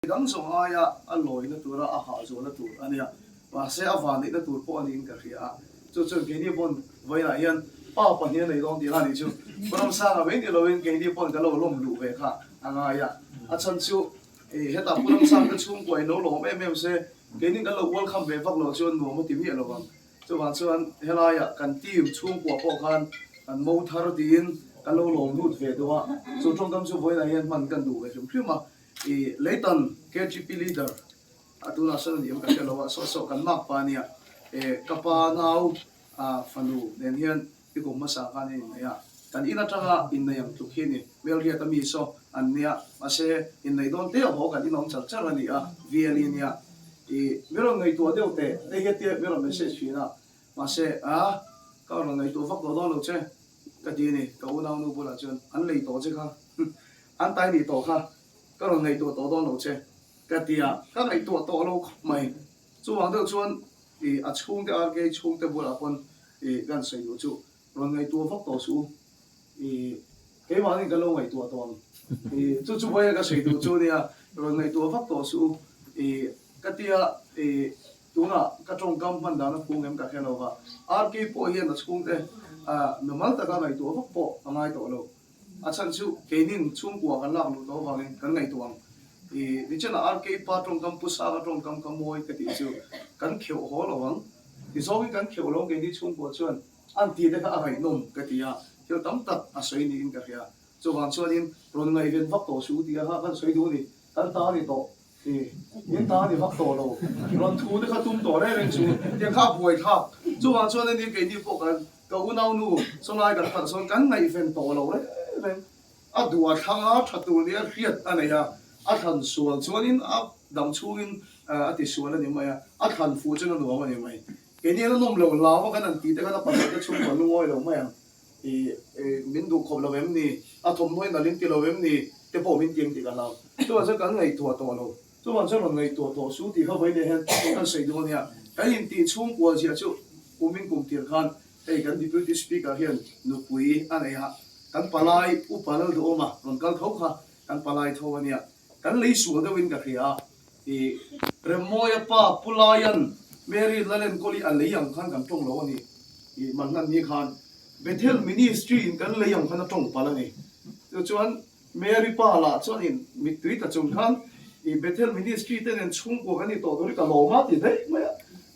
Dang zawng aia a lawina tura a hah zualna tur a nia. Mahse a vanneihna tur pawh a niin ka hria a. Chu chuan keini pawn vawiinah hian pa pahnih a nei dawn tih kha a nih chu. Pu Ramsanga mai ni loin keini pawn kan lo lawm luh ve kha a ngai a. A chhan chu hetah Pu Ramsang te chhungkua in lo lawm em em se keini kan lo welcome ve vak loh chuan nuam a ti miah lo vang. Chuvang chuan helaiah kan team chhungkua pawh khan kan mo thar tiin kan lo lawm lut ve duh a. Chu tawngkam chu vawiinah hian hman kan duh ve hrim hrim a. I Leitan KGP leader a tunah sawn a ni em ka hre lo a, saw saw kan mak pa nia e ka pa nau a fanu nen hian i kum hmasa khan an innei a, kan in atanga innei ang tluk hi ni Melriat a mi saw an nia mahse innei dawn teuh haw kan inawm char char a ni a VLE nia i mi rawn ngaihtuah deuh teh hei hian tia mi rawn message thin a mahse a ka rawn ngaihtuah vak tawh dawn lo che ka ti a ni ka unaunu bulah chuan an lei tawh che kha. An tai nih tawh kha ka rawn ngaihtuah tawh dawn lo che ka ti a, ka ngaihtuah tawh lo khawp mai. Chuvang deuh chuan ih a chhungte RK chhungte bulah pawn ih ka han sawi duh chu rawn ngaihtuah vak tawh suh u, ih keimahni ka lo ngaihtuah tawh ang ih chu chu vawiin ka sawi duh chu nia rawn ngaihtuah vak tawh suh u ih ka ti a, ih tunah ka tawngkam hman dan a phung em ka hre lo va, RK pawh hian a chhungte ah mimal taka ngaihtuah vak pawh a ngai tawh lo. A chhan chu keinin chhungkua kan lak luh tawh avangin kan ngaihtuah ang. I nichenah RK pa tawngkam Pu Sanga tawngkam ka mawi ka tih chu kan kheuh haw lo ang. Tizawngin kan kheuh lo ang keini chhungkua chuan an tih te kha a ngaihnawm ka ti a, thil tam tak a sawi niin ka hria. Chuvang chuanin rawn ngaihven vak tawh suh tih a kha kan sawi duh a ni. Kan ta a ni tawh. I in ta a ni vak tawh lo. Rawn thu te kha tum tawh reng reng chu tiang kha a buai thlak. Chuvang chuan ani keini pawh kan Ka unaunu sawlai kan khalh sawn kan ngaihven tawh lo reng reng. A duh a thlang a, tha tur nia hriat a nei a, a thlan sual chuanin a dam chhungin a ti sual a ni mai a, a thlan fuh chuan a nuam a ni mai. Keini an awm lo lau a kan han tih te khan a pasal te chhungkaw an lungawi lo mai ang. I min duh khawp lo em ni? A thawmhnaw in a lim ti lo em ni? Te pawh min ti ang tih ka hlau. Chuvang chuan kan ngaihtuah tawh lo. Chuvang chuan rawn ngaihtuah tawh su tih kha vawi leh hian kan sawi dawn nia. Kan intih chhungkua ziah chu kumin kum tir khan hei kan Deputy Speaker hian nupui a nei a, kan palai Upa Lalduhawma rawn kal tho kha kan palai tho a nia. Kan lei sual deuhin ka hria a, i Remmawia pa Pu Laian Mary Lalenkawli a lei ang khan kan tawng lo a ni. I Manhlan ni khan Bethel Ministry in kan lei ang khan a tawng palh a ni. Chu chuan Mary pa lah chuanin mittui ta chung khan i Bethel Ministry te nen chhungkua kan ni tawh tur hi ka lawm a ti daih mai a.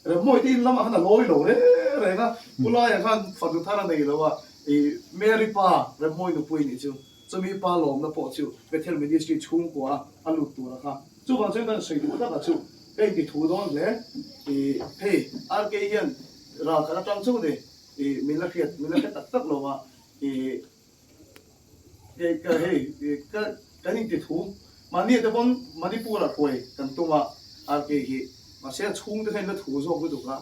Remmawi te in lamah khan a lawi lo reng reng a, Pu Laia khan fanu thar a nei lo a, i Mary pa Remmawi nupui nih chu chumi pa lawmna pawh chu Bethel Ministry chhungkua a lut tur a kha. Chuvang chuan kan sawi duh takah chu ka inti thu dawn hle. I hei RK hian ral khat atang chauh ni i min la hriat min la hre tak tak lo a, i Hei ka hei ka kan inti thu mahni te pawn Manipur ah hruai kan tum a RK hi mahse a chhung te kha in la thu zawk lutuk a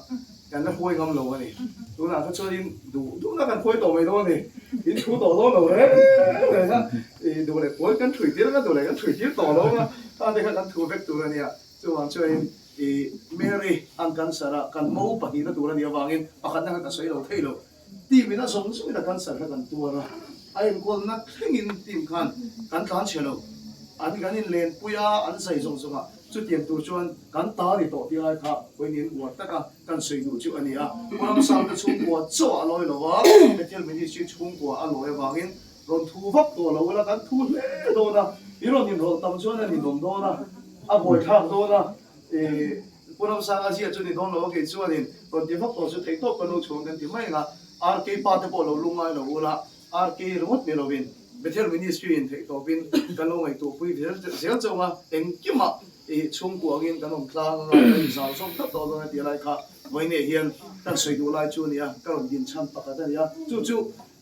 kan la hruai ngam lo a ni tunah kha chuanin duh duhna kan hruai tawh mai dawn a ni in thu tawh dawn lo reng reng a i duh leh pawi kan thui tir anga duh leh kan thui tir tawh lo anga kha te kha kan thu vek tur a nia chuvang chuanin i Mary an cancer a kan mo pahnihna tur a nih avangin pakhatna kha ka sawi lo thei lo. Team in a zawng zawngin a cancer kha kan tuar a, a enkawlna thlengin team khan kan tlan chhe lo. An kan inlenpui a, an zai zawng zawng a, chutiang tur chuan kan ta ni tawh tih lai kha vawiin uar taka kan sawi duh chu a ni a. Pu Ramsangte chhungkua chaw a lawi lo a, Bethel Ministry chhungkua a lawi avangin rawn thu vak tawh lo ula kan thu hle dawn a, i rawn inrawlh tam chuan a ninawm dawn a, a buaithlak dawn a. Pu Ramsanga ziah chu ni dawn lo a kei chuanin rawn ti vak tawh chu theih tawp ka nu chhuang kan ti mai ang a, RK pa te pawh lo lu ngai lo ula, RK ringawt ni lovin Bethel Ministry in theih tawpin kan lo ngaihtuahpui zel chauh ang a, engkimah i chhungkua angin kan awm tlang anga kan inzau zawk tlat tawh dawn a tih lai kha vawiineh hian kan sawi duh lai chu a ni a, ka rawn din chhan pakhat a ni a, chu chu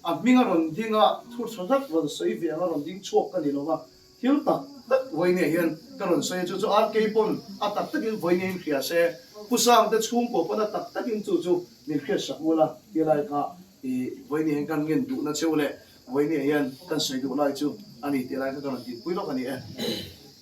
a hming a rawn ding a, thu tha tak rawn sawi ve anga rawn ding chhuak ka ni lo va. Thil tak tak vawiineh hian ka rawn sawi a, chu chu RK pawn a tak takin vawiineh in hria se, Pu Sangte chhungkaw pawn a tak takin chu chu min hriat sak ula ti lai kha i vawiineh hian kan ngen duhna cheu leh vawiineh hian kan sawi duh lai chu a ni tih lai kha ka rawn tinpui lawk a ni e.